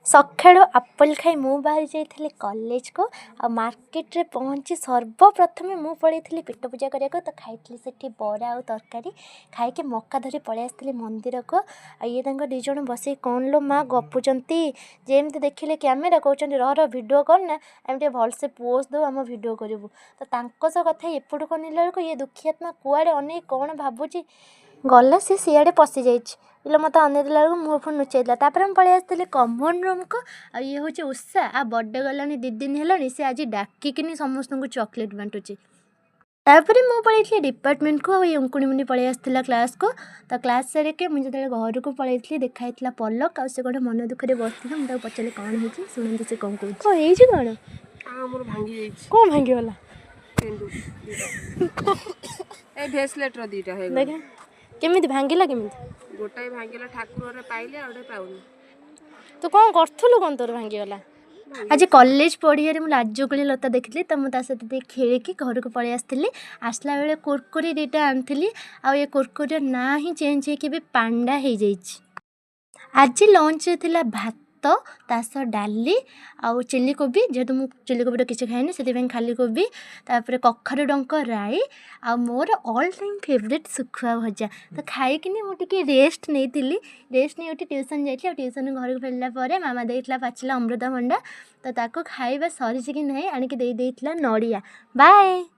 ସକାଳୁ ଆପଲ୍ ଖାଇ ମୁଁ ବାହାରି ଯାଇଥିଲି କଲେଜକୁ ଆଉ ମାର୍କେଟରେ ପହଞ୍ଚି ସର୍ବପ୍ରଥମେ ମୁଁ ପଳେଇଥିଲି ପେଟ ପୂଜା କରିବାକୁ। ତ ଖାଇଥିଲି ସେଠି ବରା ଆଉ ତରକାରୀ। ଖାଇକି ମକା ଧରି ପଳେଇ ଆସିଥିଲି ମନ୍ଦିରକୁ। ଆଉ ଇଏ ତାଙ୍କ ଦୁଇ ଜଣ ବସିକି କ'ଣ ଲୋ ମା ଗପୁଛନ୍ତି। ଯେମିତି ଦେଖିଲେ କ୍ୟାମେରା, କହୁଛନ୍ତି, "ରହ ରହ, ଭିଡ଼ିଓ କରନା, ଆମେ ଟିକେ ଭଲସେ ପୋଜ୍ ଦେଉ, ଆମ ଭିଡ଼ିଓ କରିବୁ।" ତ ତାଙ୍କ ସହ କଥା ହେଇ ଏପଟକୁ ଅନେଇଲା ବେଳକୁ ଇଏ ଦୁଃଖୀ ଆତ୍ମା କୁଆଡ଼େ ଅନେଇ କ'ଣ ଭାବୁଛି ଗଲା, ସେ ସିଆଡ଼େ ପଶିଯାଇଛି। ଇଲୋ, ମୋତେ ଅନେଇ ଦେଲା ବେଳକୁ ମୁହଁ ପୁଣି ଲୁଚେଇ ଦେଲା। ତାପରେ ମୁଁ ପଳେଇ ଆସିଥିଲି କମନ୍ ରୁମ୍କୁ। ଆଉ ଇଏ ହେଉଛି ଉଷା। ଆଉ ବର୍ଥଡ଼େ ଗଲାଣି 2 ଦିନ ହେଲାଣି, ସେ ଆଜି ଡାକିକିନି ସମସ୍ତଙ୍କୁ ଚକୋଲେଟ୍ ବାଣ୍ଟୁଛି। ତାପରେ ମୁଁ ପଳେଇଥିଲି ଡିପାର୍ଟମେଣ୍ଟକୁ ଆଉ ଇଏ ଉଙ୍କୁଣି ମୁନି ପଳେଇ ଆସିଥିଲା କ୍ଲାସ୍କୁ। ତ କ୍ଲାସ୍ ସାରିକି ମୁଁ ଯେତେବେଳେ ଘରକୁ ପଳେଇଥିଲି, ଦେଖା ହେଇଥିଲା ପଲକ। ଆଉ ସେ ଗୋଟେ ମନ ଦୁଃଖରେ ବସିଥିଲା। ମୁଁ ତାକୁ ପଚାରିଲି କ'ଣ ହେଇଛି। ଶୁଣନ୍ତୁ ସେ କ'ଣ କହୁଛି। କ'ଣ ହେଇଛି କ'ଣ? ମୋର ଭାଙ୍ଗି ଯାଇଛି। କ'ଣ ଭାଙ୍ଗିଗଲା? ପେଣ୍ଡୁ ଏ ଭେସଲେଟ୍ର ଦୁଇଟା ହେଇଗଲା। ଦେଖେ, କେମିତି ଭାଙ୍ଗିଲା, କେମିତି? ଗୋଟାଏ ଭାଙ୍ଗିଲା ଠାକୁରରେ ପାଇଲେ, ଆଉ ଗୋଟେ ପାଉନି। ତୁ କ'ଣ କରୁଥିଲୁ? କ'ଣ ତୋର ଭାଙ୍ଗିଗଲା? ଆଜି କଲେଜ ପଡ଼ିଆରେ ମୁଁ ଲାଜକୁଳି ଲତା ଦେଖିଥିଲି, ତ ମୁଁ ତା ସହିତ ଟିକେ ଖେଳିକି ଘରକୁ ପଳେଇ ଆସିଥିଲି। ଆସିଲା ବେଳେ କୁରକୁରି ଦୁଇଟା ଆଣିଥିଲି। ଆଉ ଏ କୁରକୁରିର ନାଁ ହିଁ ଚେଞ୍ଜ ହେଇକି ଏବେ ପାଣ୍ଡା ହେଇଯାଇଛି। ଆଜି ଲଞ୍ଚରେ ଥିଲା ଭାତ, ତା ସହ ଡାଲି ଆଉ ଚିଲି କୋବି। ଯେହେତୁ ମୁଁ ଚିଲି କୋବିର କିଛି ଖାଏନି, ସେଥିପାଇଁ ଖାଲି କୋବି। ତାପରେ କଖାରୁ ଡଙ୍କ ରାଇ ଆଉ ମୋର ଅଲ୍ ଟାଇମ୍ ଫେଭରେଟ୍ ଶୁଖୁଆ ଭଜା। ତ ଖାଇକିନି ମୁଁ ଟିକେ ରେଷ୍ଟ ନେଇଥିଲି। ରେଷ୍ଟ ନେଇ ଉଠି ଟ୍ୟୁସନ୍ ଯାଇଥିଲି। ଆଉ ଟ୍ୟୁସନ୍ ଘରକୁ ଫେରିଲା ପରେ ମାମା ଦେଇଥିଲା ପାଚିଲା ଅମୃତଭଣ୍ଡା। ତ ତାକୁ ଖାଇବା ସରିଛି କି ନାହିଁ, ଆଣିକି ଦେଇ ଦେଇଥିଲା ନଡ଼ିଆ। ବାଏ।